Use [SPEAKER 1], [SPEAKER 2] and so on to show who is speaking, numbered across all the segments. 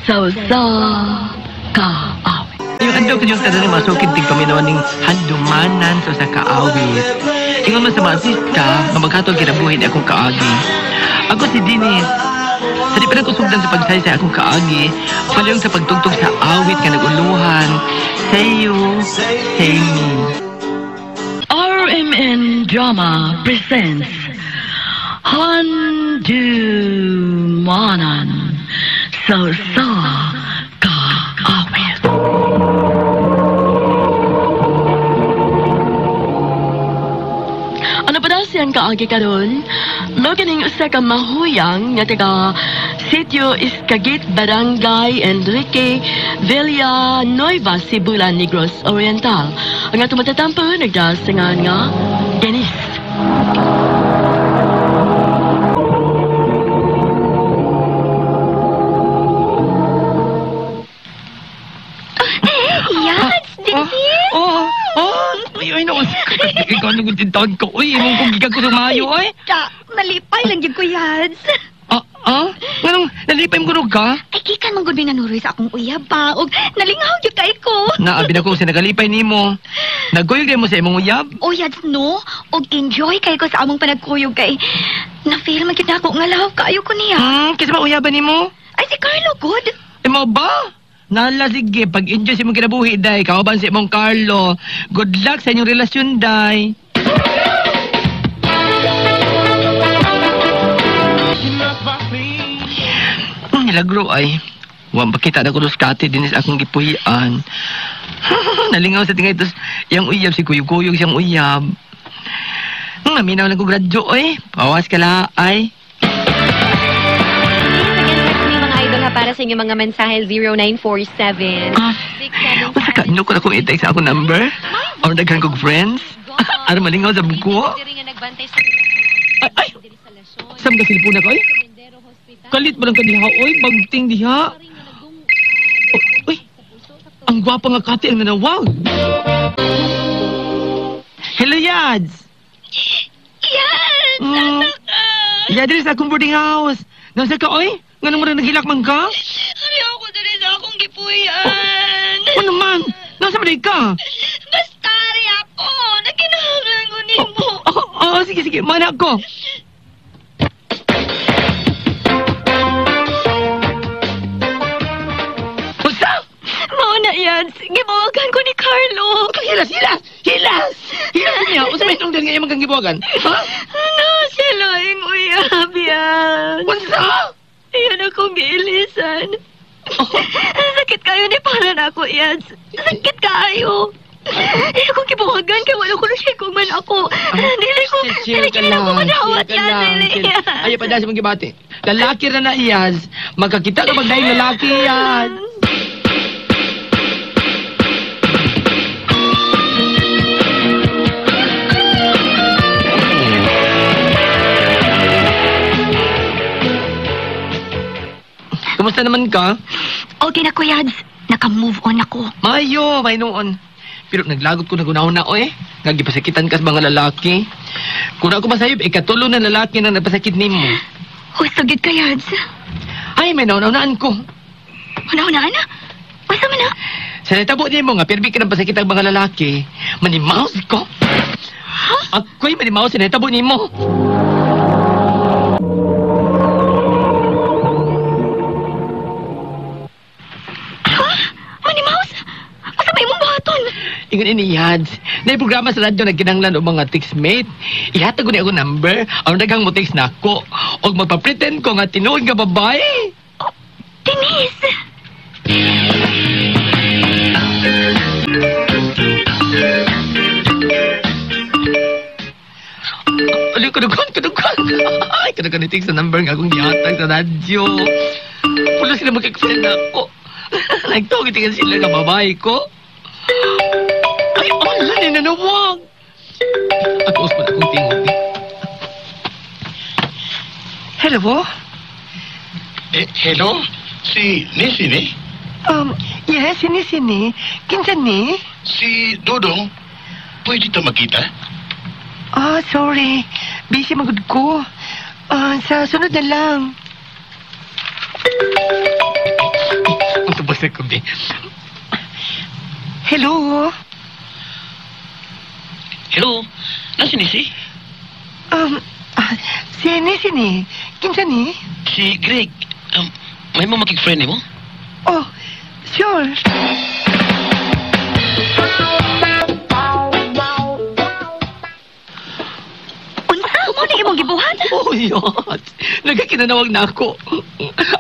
[SPEAKER 1] Sa usa ka awit.
[SPEAKER 2] Yung adlaw kanyang tanan masukid ting paminaw ning handumanan sa usa ka awit. Ingon man sa mga artista nga maghatod kinabuhi ni akong kaagi. Ako si Dennis. Sa di pa nagkusugdan sa pagsaysay akong kaagi, palihog sa pagtugtog sa awit nga naguluhan. Say you, say me.
[SPEAKER 1] RMN Drama presents Handumanan sa usa ka awit. Ano pa daw siyang kaagi karon? Mao kining usa ka mahuyang nga taga Sitio Iskagit, Barangay Enrique Villanueva, Sibulan, Negros Oriental. Ang atong matatampo nagdasingan nga Dennis.
[SPEAKER 3] Yes, Dennis!
[SPEAKER 2] Oh, oh, ay, ay, naku. Ikaw nung tintaon ko. Uy, imong kong gikan ko sa mayo, ay.
[SPEAKER 3] Ta, nalipay lang yun ko, Yads.
[SPEAKER 2] Ah? Nganong, nalipay mo kunog ka?
[SPEAKER 3] Ay, gikan man gud may nanuroy sa akong uyab ba? Og nalingaw yun kay ko.
[SPEAKER 2] Naabi na ko sa nagalipay nimo. Nagkuyog mo sa imong uyab?
[SPEAKER 3] O, Yads, no? Og enjoy kay ko sa among panagkuyog kay. Na-feel man gyud nako nga love kaayo ko niya.
[SPEAKER 2] Kasi ba uyaban nimo?
[SPEAKER 3] Ay, si Carlo, good.
[SPEAKER 2] Imo ba? Nala, sige, pag-enjoy sa imong kinabuhi, day. Kauban sa imong Carlo. Good luck sa inyong relasyon, day. Nilagro ay. Wa makita na ko dos kati din sa akong gipuhian. Nalingaw sa tingay tos iyang uyab si kuyog-kuyog siyang uyab. Naminaw lang ko gradyo ay. Pawas ka la ay.
[SPEAKER 4] Para sa inyong mga mensahe, 0947.
[SPEAKER 2] Unsa ka? No ko na kong i-text sa akong number? Or daghan kong friends? Aron malingaw sa buko? Ay, ay! Saan ka silpuna ko, ay? Kalit mo lang ka diha, oy. Bagting diha. Uy! Ang gwapa nga kati ang nanawag. Hello, Yads!
[SPEAKER 3] Yads! Asa ka?
[SPEAKER 2] Yads, diri sa akong boarding house. Nasa ka, oy? Nga naman naghilak man ka?
[SPEAKER 3] Ari ako diri sa akong gipuyan.
[SPEAKER 2] Ano man? Nasa man ka?
[SPEAKER 3] Basta ari ako. Nagkinahanglan ko nimo.
[SPEAKER 2] Oh, sige, sige. Mana ako. Unsa?
[SPEAKER 3] Mao na yan. Gibuwagan ko ni Carlo.
[SPEAKER 2] Hilas, hilas! Hilas! Hilas niya. Unsa may itong nga imong kang gibuwagan? Ha?
[SPEAKER 3] Ano siya laing uyab yan?
[SPEAKER 2] Unsa?
[SPEAKER 3] Iyan akong giilisan. Sakit kayo ni para na ako, Yads. Sakit kayo. Iya akong gibuwagan kay wala ko na siya kung man ako. Dili ko, dili ko na ako manawat yan. Dili yan.
[SPEAKER 2] Ayaw pa dahil sa mong gibati. Lalaki na na, Iyaz. Magkakita ka magdahil lalaki, Iyaz. Kumusta naman ka?
[SPEAKER 3] Okay na ko, Yads. Naka-move on ako.
[SPEAKER 2] Mayo, may noon. Pero naglagot ko na gunaon na, oy. Nagipasakitan ka sa mga lalaki. Kung ako masayop, ikatulo na lalaki na nagpasakit nimo.
[SPEAKER 3] Husto gid ka, Yads.
[SPEAKER 2] Ay, may naunaan ko.
[SPEAKER 3] Naunaan na? Basta man na?
[SPEAKER 2] Sa natabo nimo nga, pirbi ka nang pasakit ang mga lalaki. Manimaos ko.
[SPEAKER 3] Ha?
[SPEAKER 2] Ako'y manimaos sa natabo nimo. Ingon ini Yads. Na programa sa radyo nagkinahanglan og mga textmate. Ihatag ko ni ako number. Aron daghang mo text nako. Og magpa-pretend ko nga tinuod nga babae.
[SPEAKER 3] Oh, Denise.
[SPEAKER 2] Ali kadugan, kadugan. Ay, kadugan ni text sa number nga akong gihatag sa radyo. Pulo sila magka-friend nako. Nagtawag tingin sila nga babae ko. Ay, ala, ninanawag! Ako, usman akong tingog. Hello?
[SPEAKER 5] Hello? Si Nisi ni?
[SPEAKER 2] Yes, si Nisi ni. Kinsa ni?
[SPEAKER 5] Si Dodong. Pwede ta makita?
[SPEAKER 2] Ah, sorry. Busy magud ko. Sa sunod na lang. Sa kubi.
[SPEAKER 1] Hello?
[SPEAKER 2] Hello? Nasa ni si?
[SPEAKER 1] Si Nisi ni. Kinsa ni?
[SPEAKER 2] Si Greg. May mo makik-friend mo?
[SPEAKER 1] Oh, sure.
[SPEAKER 3] Unsa mo na imong gibuhat?
[SPEAKER 2] Oh, yot. Nagkakinanawag na ako.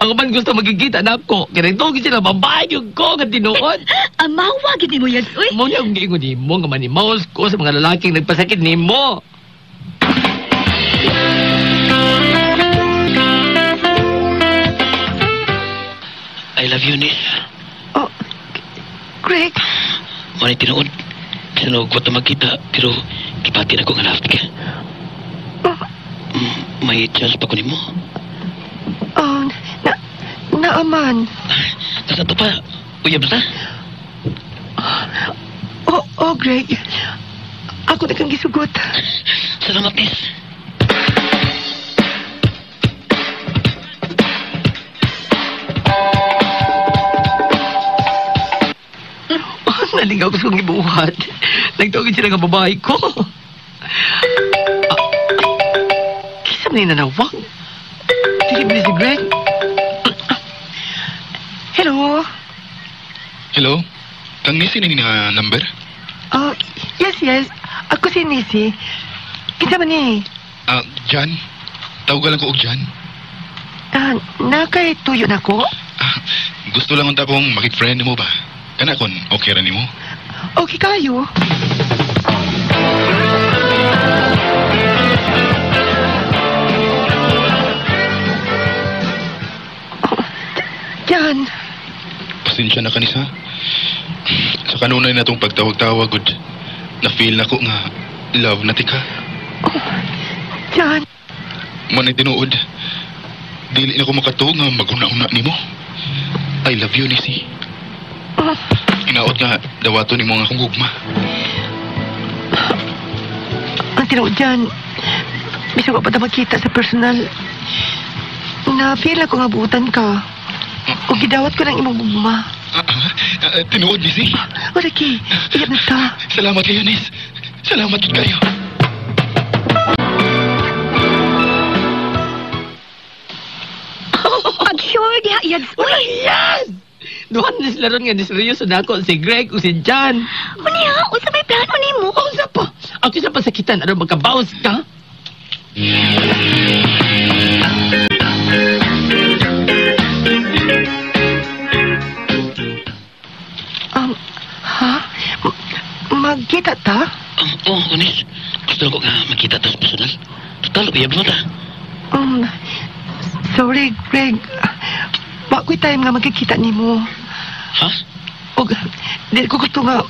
[SPEAKER 2] Ako man gusto magkikita na ako. Kinagtugin sila, babae yung ko nga tinuod.
[SPEAKER 3] Amawa gid nimo, Yads, uy.
[SPEAKER 2] Mo niya akong giingon nimo nga manimaos ko sa mga lalaking nagpasakit nimo. I love you, Nis.
[SPEAKER 1] Oh, Greg.
[SPEAKER 2] Muna tinuod. Bisan og wa ta magkita, pero gipati na ko nga love ka.
[SPEAKER 1] Oh,
[SPEAKER 2] May chance pa ko nimo.
[SPEAKER 1] oh, naaman.
[SPEAKER 2] Nasa to pa, uyab ta.
[SPEAKER 1] Oh, Greg. Ako na kang gisugot.
[SPEAKER 2] Salamat, Nis. Nalingaw ko sa kong ibuhat. Nagtawagin sila nga babae ko. Kisa man yung nanawag. Dili ba ni si Greg?
[SPEAKER 1] Hello?
[SPEAKER 5] Hello? Kang Nisi ni nga number?
[SPEAKER 1] Oh, yes. Ako si Nisi. Kinsa man ni?
[SPEAKER 5] Jan? Tawagan lang ko og Jan.
[SPEAKER 1] Nakay tuyo na ko?
[SPEAKER 5] Gusto lang unta kong makik-friend mo ba? Kana kon okay ra nimo?
[SPEAKER 1] Okay kayo. Oh, Jan,
[SPEAKER 5] Pasensya na kanisa. Sa kanunay na tong pagtawag-tawag gud. Na-feel na ko nga love na tika.
[SPEAKER 1] Oh, Jan,
[SPEAKER 5] Manay tinuod. Dili na ko makatuog nga maguna-una nimo. I love you, Nisi.
[SPEAKER 1] Oh,
[SPEAKER 5] Inaot nga dawato nimo nga akong gugma.
[SPEAKER 1] Ang tinuod, Jan, bisag wa pa ta magkita sa personal. Na-feel ako nga buutan ka. O gidawat ko ng imong gugma.
[SPEAKER 5] Tinuod, Nisi.
[SPEAKER 1] O, lagi, iyap na ta.
[SPEAKER 5] Salamat kayo, Nis. Salamat jud kayo.
[SPEAKER 3] Pag-sure diha, Yads, uy.
[SPEAKER 2] Yes! Duhan ni sila ron nga niseryoso na ako, si Greg o si Jan.
[SPEAKER 3] Unya, unsa may plano nimo?
[SPEAKER 2] Unsa pa? Ako sa pasakitan, aron magkabawas ka?
[SPEAKER 1] Ha? Magkita ta?
[SPEAKER 2] Oh, Unis. Gusto ko nga magkita ta sa personal. Total, uyab mo ta.
[SPEAKER 1] Sorry, Greg. Wa ko'y time nga magkikita nimo.
[SPEAKER 2] Ha?
[SPEAKER 1] Og, di ko gusto nga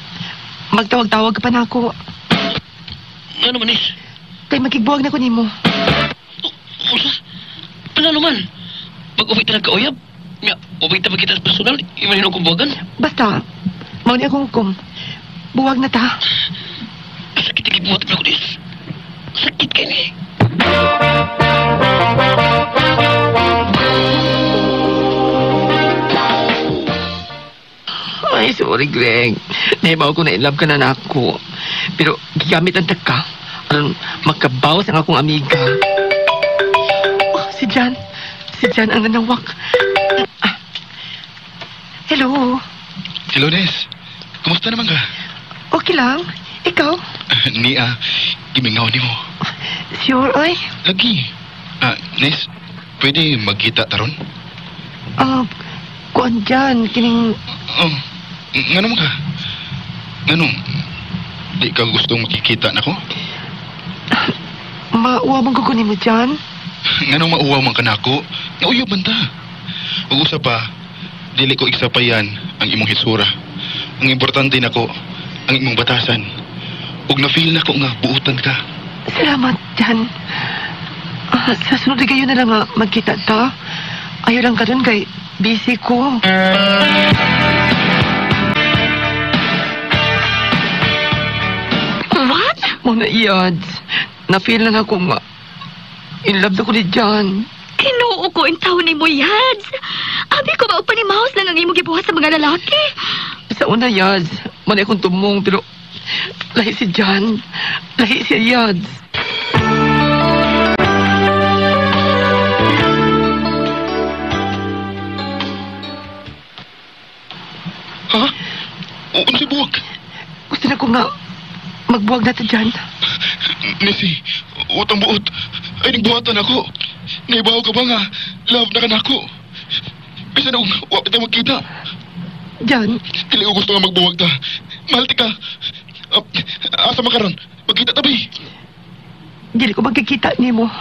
[SPEAKER 1] magtawag-tawag ka pa na ako.
[SPEAKER 2] Ano man, Nis?
[SPEAKER 1] Kay makigbuwag na ko nimo.
[SPEAKER 2] Oh, unsa? Ano man? Mag-uwi ta nagkauyab? Nga, uwi ta magkita sa personal, imahin akong buwagan.
[SPEAKER 1] Basta, mao ni akong hukom. Buwag na ta.
[SPEAKER 2] Sakit ang gibuhat na ako, Nis. Sakit kay ni. Ay, sorry, Greg. Nahibaw ko na in love ka na nako. Pero gigamit ang taka. Aron makabawas ang akong amiga.
[SPEAKER 1] Oh, si Jan. Si Jan ang nanawak. Hello.
[SPEAKER 5] Hello, Nes. Kumusta naman ka?
[SPEAKER 1] Okay lang. Ikaw?
[SPEAKER 5] Nia, gimingaw nimo.
[SPEAKER 1] Sure, oy.
[SPEAKER 5] Lagi. Nes, pwede magkita taron?
[SPEAKER 1] Kuan dyan, kining...
[SPEAKER 5] Oh, ngano man ka? Ngano? Di ka gustong makikita nako?
[SPEAKER 1] Mauwa man ko nimo dyan.
[SPEAKER 5] Ngano mauwaw man ka nako? Nauyo man ta. Ug usa pa, dili ko isapayan ang imong hitsura. Ang importante nako, ang imong batasan. Ug na-feel nako nga buutan ka.
[SPEAKER 1] Salamat, Jan. Sa sunod kayo na lang nga magkita ta. Ayaw lang ka dun kay busy ko.
[SPEAKER 3] What?
[SPEAKER 2] Muna, Iyads. Na-feel na ako nga. In love na ko ni Jan.
[SPEAKER 3] Tinuo ko ang tao ni mo, Yads. Abi ko ba og panimaos lang ang imong gibuhat sa mga lalaki?
[SPEAKER 2] Sa una, Yaz, manay akong tumong, pero lahi si John, lahi si Yaz.
[SPEAKER 5] Ha? Unsay buwag?
[SPEAKER 2] Gusto na ko nga magbuwag na ta, John.
[SPEAKER 5] Nisi, utang buot. Ay, nagbuhatan ako. Naibaw ka ba nga? Love na ka na ako. Bisa na kung wapit na magkita.
[SPEAKER 2] John.
[SPEAKER 5] Dili ko gusto nga magbuwag ta. Mahal ti ka. Asa makaron? Magkita tabi.
[SPEAKER 2] Dili ko magkikita nimo.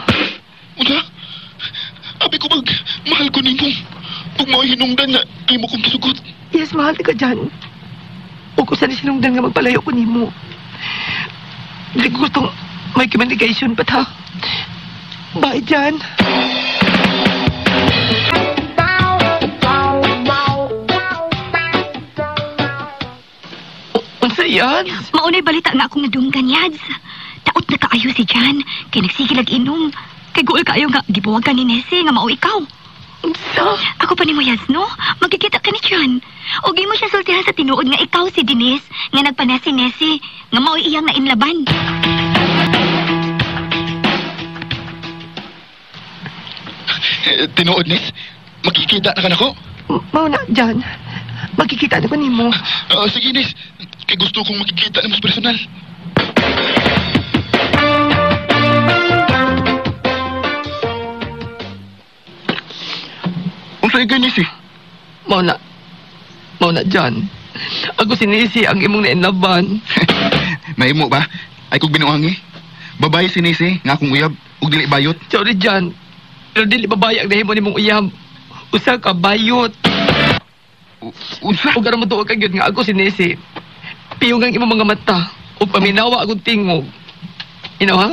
[SPEAKER 5] Unsa? Abi ko mag mahal ko nimo. Ug mao hinungdan nga imo kong gisugot.
[SPEAKER 2] Yes, mahal ti ka, John. Ug usa ni sinungdan nga magpalayo ko nimo. Dili ko gustong may communication pa ta. Bye, John. Unsa yan?
[SPEAKER 3] Maunay balita nga akong nadunggan, Yads. Taot na kaayo si Jan, kay nagsigilag inom. Kay guol kaayo nga gibuwag ka ni Nessie nga mao ikaw.
[SPEAKER 2] Unsa?
[SPEAKER 3] Ako pa nimo, Yads, no? Magkikita ka ni Jan. Ug imo siya sultihan sa tinuod nga ikaw si Denise, nga nagpanes si Nessie, nga mao iyang nainlaban.
[SPEAKER 5] Tinuod, Nis? Magkikita na ka nako?
[SPEAKER 2] Mao na, Jan. Magkikita na ko nimo.
[SPEAKER 5] Sige, Nis. Kay gusto kong makikita nimo sa personal. Unsa ikay, Nis, eh?
[SPEAKER 2] Mao na, Jan. Ako si Nessie ang imong nainlaban.
[SPEAKER 5] Mahimo ba? Ay kog binuangi. Babae si Nessie nga akong uyab ug dili bayot.
[SPEAKER 2] Sorry, Jan. Pero dili babae ang nahimo nimong uyab. Usa ka bayot.
[SPEAKER 5] Unsa?
[SPEAKER 2] Ug aron motuo ka gyud nga ako si Nessie. Piyong ang imong mga mata ug paminawa akong tingog. Minaw ha?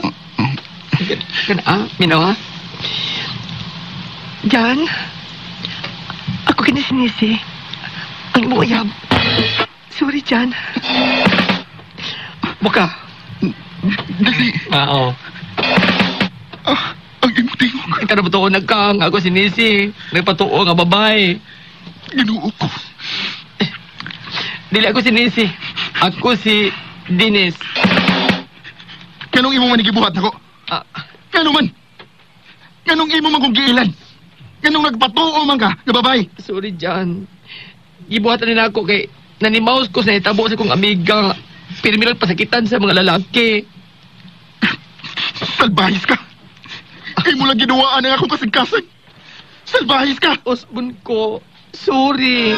[SPEAKER 2] Kana ah, minaw ha? Jan, ako kini si Nessie. Ang imong uyab. Sorry, Jan. Buka.
[SPEAKER 5] Dali.
[SPEAKER 2] Oo.
[SPEAKER 5] Ang imong tingog.
[SPEAKER 2] Ikaw na ba tuo nagkang? Ako si Nessie. Nagpatuo nga babae.
[SPEAKER 5] Ginoo ko.
[SPEAKER 2] Dili ako si Nessie. Ako si Denise.
[SPEAKER 5] Kanong imo man gibuhat nako? Kano man? Kanong imo man kong giilan? Kanong nagpatuo man ka nga babae?
[SPEAKER 2] Sorry, Jan. Gibuhatan nila ako kay nanimaus ko sa hitabo sa kong amiga. Pirmiral pasakitan sa mga lalaki.
[SPEAKER 5] Salbahis ka! Kay mo lang ginuwaan ang akong kasing-kasing. Salbahis ka!
[SPEAKER 2] Osbon ko. Sorry.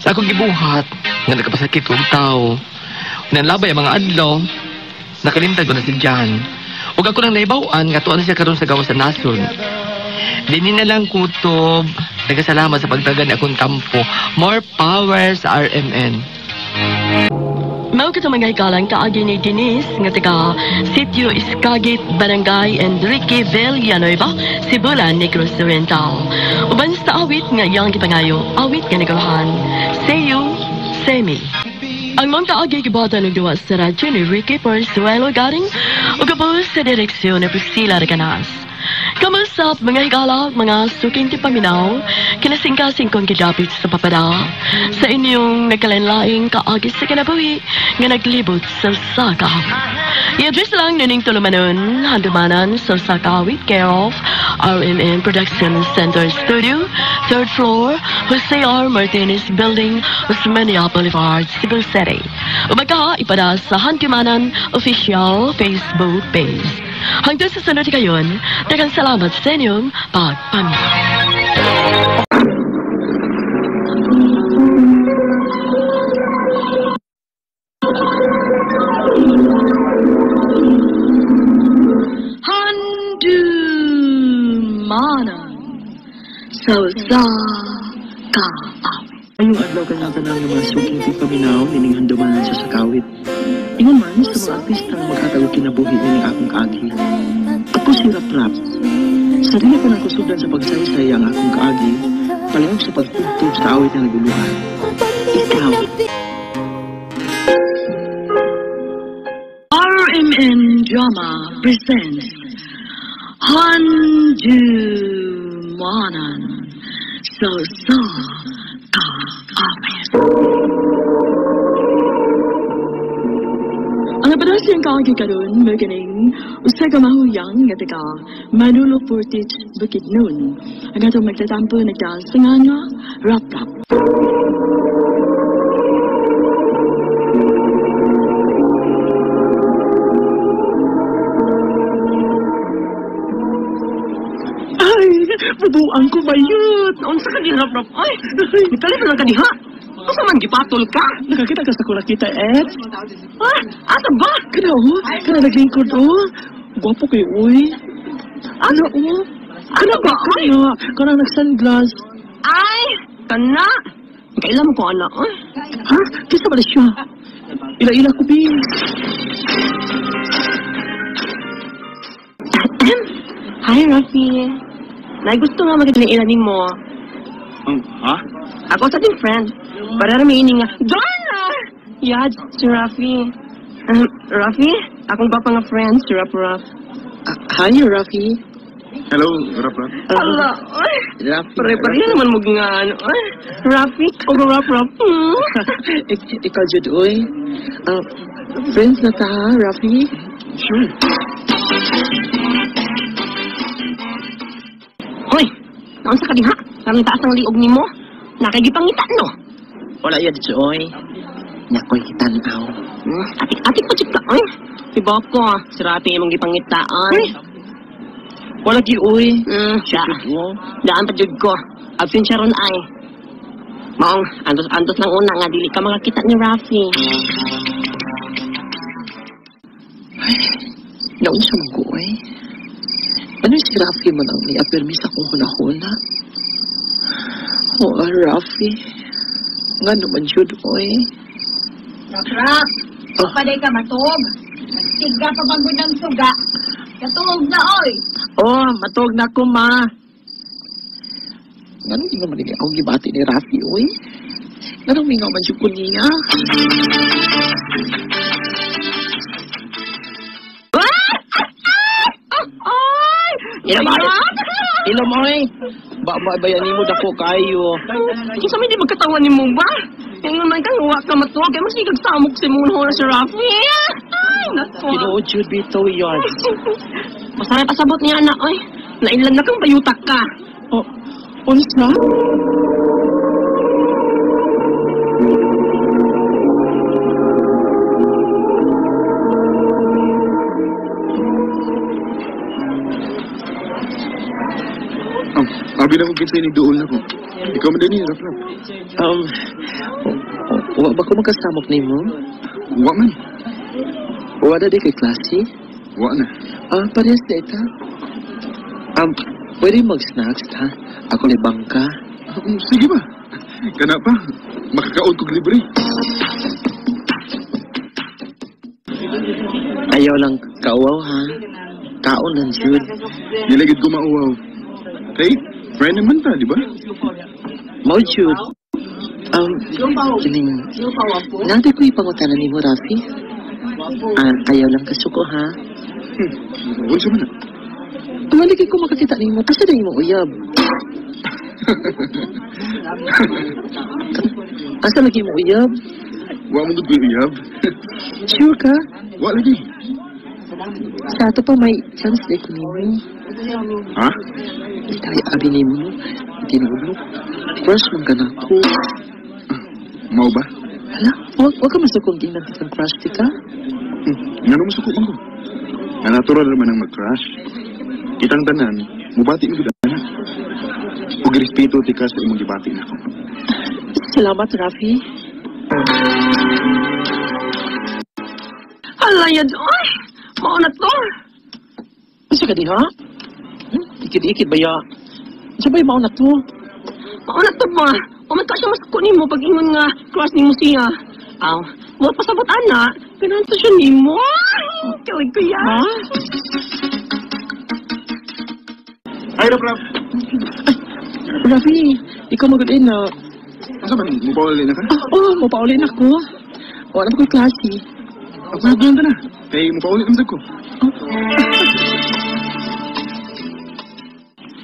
[SPEAKER 2] Sa akong gibuhat, nga nagkapasakit kong tao, nanlabay ang mga adlaw, nakalimtan ko na si Jan. Ug ako nang naibaw-an, nga tuwa na siya karon sa gawas sa nasod. Dini na lang kutob. Nagkasalamat sa pagtagan ni akong tampo. More power sa RMN.
[SPEAKER 1] Mao kato mga hikalang kaagi ni Denise nga taga Sitio Iskagit, Barangay Enrique Villanueva, Sibulan, Negros Oriental. Uban sa awit nga iyang gipangayo, awit nga naguluhan. Say you, say me. Ang mga kaagi gibuhatan og duwa sa radyo ni Ricky Porzuelo Garing ug gabuhos sa direksyon ni Priscilla Reganas. Kamusta mga higala, mga suking tipaminaw, kinasingkasing kong gidapit sa papada, sa inyong nagkalanlaing kaagi sa kinabuhi nga naglibot sa Sakaawit. I-address lang nining tulumanon, handumanan sa Sakaawit, care of RMN Production Center Studio, 3rd floor, Jose R. Martinez Building, Osmeña Boulevard, Cebu City. Umaga, ipada sa Handumanan Official Facebook page. Hanggang sa sunod kayon, daghang salamat sa inyong pagpaminaw. Handumanan sa Sakaawit.
[SPEAKER 6] Ngayong adlaw kanyang tanang ng mga suking tigpaminaw nining handumanan sa Sakawit. Ingon man sa mga artista nga maghatag og kinabuhi nining akong kaagi. Ako si Raprap. Sa dili pa nagkusugdan sa pagsaysay ang akong kaagi, palihog sa pagtugtog sa awit nga naguluhan. Ikaw.
[SPEAKER 1] RMN Drama presents Handumanan sa usa ka awit. Ang napadasiyang kaagi karon mao kining usa ka mahuyang nga taga Manolo Fortich, Bukidnon. Ang atong magtatampo nagtaas sa nga Rap Rap.
[SPEAKER 6] Ay, bubuang ko ba yun?
[SPEAKER 1] Unsa ka di Rap Rap? Ay, nikalit na lang ka diha. Unsa man gipatol ka?
[SPEAKER 6] Nakakita ka sa kurakita, Ed?
[SPEAKER 1] Ah, asa ba?
[SPEAKER 6] Kana oh, kana naglingkod oh. Gwapo kayo, uy. Ano oh? Kana ba? Kana, kana nag-sunglass.
[SPEAKER 1] Ay, kana. Kailan mo ko ana? Ay.
[SPEAKER 6] Ha? Kisa ba na siya? Ila-ila ko, bi.
[SPEAKER 1] Hi, Rafi. Nay gusto nga magiging ila nimo.
[SPEAKER 5] Ha?
[SPEAKER 1] Ako sa team friend. Para rami ini nga. Donna! Yad, si Rafi. Rafi, akong papa nga friend, si Rap Rap.
[SPEAKER 6] Hi, Rafi.
[SPEAKER 5] Hello, Rap Rap.
[SPEAKER 1] Ala, ay.
[SPEAKER 6] Rafi.
[SPEAKER 1] Pare-pareha naman mo nga, ano. Ay, Rafi, o Rap Rap.
[SPEAKER 6] Ikaw, Jude, uy. Friends na ta, ha, Rafi?
[SPEAKER 5] Sure.
[SPEAKER 1] Hoy, naon sa kadiha? Karang taas ang liog nimo. Nakagipangita, no?
[SPEAKER 6] Wala yan, Jude, oy. Nakoy kitanaw.
[SPEAKER 1] Atik-atik pa ka, oy. Si Boko, si Rafi imong gipangitaan.
[SPEAKER 6] Wala gi, uy.
[SPEAKER 1] Siya. Daan pa jud ko. Absent siya ron ay. Maong, antos-antos lang una nga dili ka makakita ni Rafi.
[SPEAKER 6] Ay, naon siya man ko, oy. Ano si Rafi man ang ni-apirmi sa akong hunahuna? Oh, Rafi. Nga naman jud, oy.
[SPEAKER 7] Rap,
[SPEAKER 6] Oh.
[SPEAKER 7] paday ka matog. Nagsiga pa bang ng suga. Katulog na, oy.
[SPEAKER 6] Oh, matog na ko, ma. Nga nung di naman nila akong gibati ni Rafi, oy. Nga nung mingaw man jud ko niya.
[SPEAKER 1] Ay!
[SPEAKER 6] Ilom, oy. Ilom, oy. Ba, ba, bayanin mo dako kayo.
[SPEAKER 1] Kung sa may di magkatawan ni mo ba? Ingon man kang uwa ka matog, kaya mas ikag samok si mong na si Rafi. Ay, nako.
[SPEAKER 6] Tinuod jud bitaw yun.
[SPEAKER 1] Masarap pasabot niya na, oy. Nailan na kang bayutak ka.
[SPEAKER 6] Oh, unsa?
[SPEAKER 5] Abi na kong kinsay ni Duol na ko. Ikaw man din, Rap Rap.
[SPEAKER 6] Wa ba ko magkasamok nimo?
[SPEAKER 5] Wa man.
[SPEAKER 6] Wa na di kay klase?
[SPEAKER 5] Wa na.
[SPEAKER 6] Ah, parehas na ita. Pwede mag-snacks, ha? Ako ni bangka.
[SPEAKER 5] Sige ba? Kana pa. Makakaon kog libre.
[SPEAKER 6] Ayaw lang kauaw, ha? Kaon lang, jud.
[SPEAKER 5] Niligid ko mauaw. Kay, friend naman ta, di ba?
[SPEAKER 6] Mao, jud. Kining, nadi ko ipangutanan nimo, Rafi. Ayaw lang kasuko, ha?
[SPEAKER 5] Unsa man na?
[SPEAKER 6] Tumalik ko makakita nimo kasi na imong uyab. Asa lagi imong uyab?
[SPEAKER 5] Wa mo gud ko'y uyab.
[SPEAKER 6] Sure ka?
[SPEAKER 5] Wa lagi.
[SPEAKER 6] Sa ato pa may chance na ko nimo.
[SPEAKER 5] Ha?
[SPEAKER 6] Itay abi nimo. Tinuod mo. Crush man ka na ko.
[SPEAKER 5] Mao ba?
[SPEAKER 6] Hala, wa ka masukong tingnan kitang crush di ka?
[SPEAKER 5] Ngano masuko man ko? Nga natural naman ang mag-crush. Kitang tanan, mubati mo gud ana. Ug respeto ti ka sa imong gibati nako.
[SPEAKER 6] Salamat, Rafi.
[SPEAKER 1] Hala, yad, oy! Mao na to.
[SPEAKER 6] Unsa ka diha? Ikid-ikid ba ya? Unsa ba mao na to?
[SPEAKER 1] Mao na to ba? O man ka siya masuko nimo pag ingon nga crush nimo siya. Aw, mo pasabot ana, ganahan sa siya nimo. Kilig ko yan.
[SPEAKER 6] Ha?
[SPEAKER 5] Ay, Rap Rap.
[SPEAKER 6] Rafi, ikaw magud na.
[SPEAKER 5] Asa man, mupauli na ka?
[SPEAKER 6] Oh, mopauli na ko. Wala pa ko'y klase.
[SPEAKER 5] Ako na na. Kay mupauli naman ko.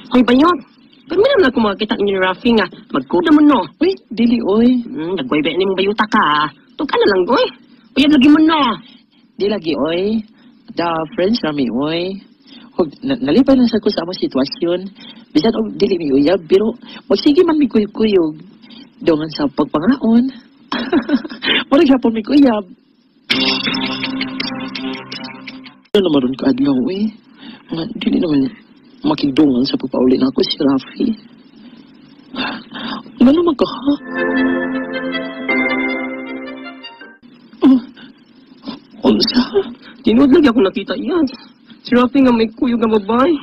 [SPEAKER 1] Hoy, bayot. Pero may naman ako makakita ninyo ni Rafi nga. Magkuda mo, no?
[SPEAKER 6] Uy, dili oy.
[SPEAKER 1] Nagway ni mong bayuta ka, ah. Tug ka na lang, oy. Uyab lagi mo, no?
[SPEAKER 6] Di lagi oy. Da friends rami oy. Hug, nalipay lang sa ko sa among sitwasyon. Bisan og dili mi uyab pero magsige man mi kuyog-kuyog. Dongan sa pagpangaon. Mura gyapon mi kuyab. Ano naman ron kaadlaw eh. Nga, dili naman makigdungan sa pagpauli na ako si Rafi. Ano man ka ha? Oh, unsa?
[SPEAKER 1] Tinuod lagi ako nakita yan. Si Rafi nga may kuyog nga babae.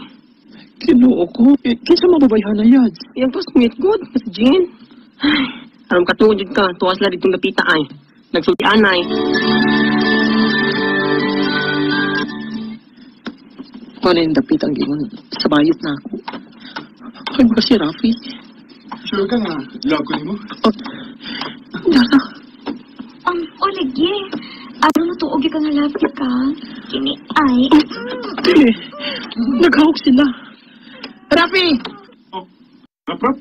[SPEAKER 6] Kinuo ko. Eh, kinsa mababayhan na yan?
[SPEAKER 1] Iyang classmate good, si Jean. Ay, aram katuod jud ka, tuwas la ditong dapita ay. Nagsulti anay.
[SPEAKER 6] Paano yung dapit ang gingon? Sa bayot na ako. Ay, baka si Rafi.
[SPEAKER 5] Sure ka nga, love ko nimo?
[SPEAKER 6] Oh, Dara,
[SPEAKER 3] O lagi. Aron natuog ka nga love ka. Kini ay.
[SPEAKER 6] dili. Naghawak sila. Rafi!
[SPEAKER 5] Rap, rap.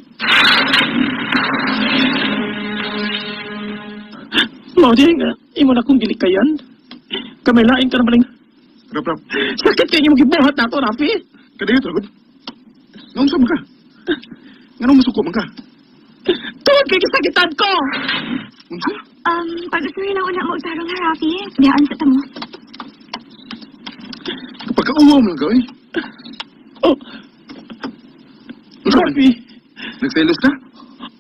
[SPEAKER 6] Mao di nga, imo na kong gilikayan. Kamay lain ka na baling.
[SPEAKER 5] Rap, rap.
[SPEAKER 6] Sakit kay imong gibuhat na to, Rafi.
[SPEAKER 5] Kadayo, tragod. Naunsa man ka? Nganong masuko man ka?
[SPEAKER 6] Tuod kay gisakitan ko!
[SPEAKER 5] Unsa?
[SPEAKER 3] Pag-gusto rin ang una mo tarong ha, Rafi. Biyaan sa tamo.
[SPEAKER 5] Pagkauwaw man ka, eh.
[SPEAKER 6] Oh,
[SPEAKER 5] Unsa man?
[SPEAKER 6] Rafi.
[SPEAKER 5] Nagselos ka?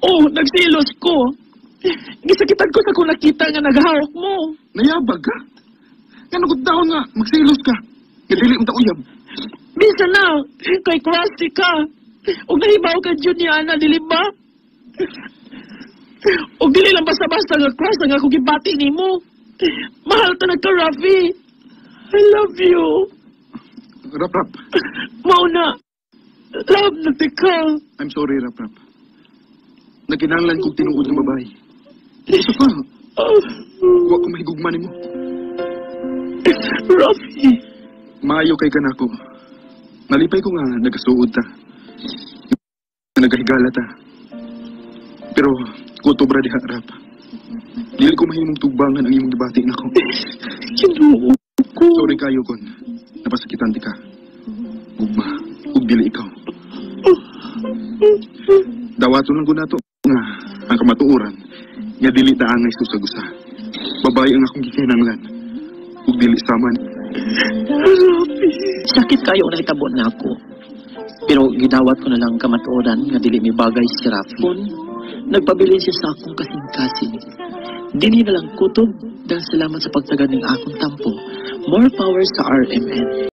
[SPEAKER 6] Oh, nagsilos ko. Gisakitan ko sa kung nakita nga naghawak mo.
[SPEAKER 5] Nayabag ka? Nganong kung taon nga, magselos ka. Nga dili mo ta uyab.
[SPEAKER 6] Bisa na, kay crusty ka. Ug nahibaw ka Junior Ana, dili ba? Ug dili lang basta-basta nga crush ang ako gibati nimo. Mahal ta na ka, Rafi. I love you.
[SPEAKER 5] Rap, rap.
[SPEAKER 6] Mao na. Love na ti ka.
[SPEAKER 5] I'm sorry, Rap, rap. Nagkinahanglan kong tinuod ng babae. Isa pa,
[SPEAKER 6] Oh,
[SPEAKER 5] wa ko mahigugma nimo.
[SPEAKER 6] Rafi.
[SPEAKER 5] Maayo kay kanako. Nalipay ko nga nagasuod ta. Nagahigala ta. Pero kutob ra diha, Rap. Dili ko mahimong tugbangan ang imong gibati nako.
[SPEAKER 6] Ginoo ko.
[SPEAKER 5] Sorry kayo kon. Napasakitan ti ka. Gugma, ug dili ikaw. Dawaton lang ko nato nga ang kamatuoran nga dili ta angay susagusa. Babae ang akong gikinahanglan. Ug dili saman.
[SPEAKER 6] Rafi. Sakit kayo ang nahitabo na ako. Pero gidawat ko na lang kamatuoran nga dili mi bagay si Rafi. Nagpabilin siya sa akong kasing-kasing. Dili na lang kutob dahil salamat sa pagtagad ng akong tampo. More power sa RMN.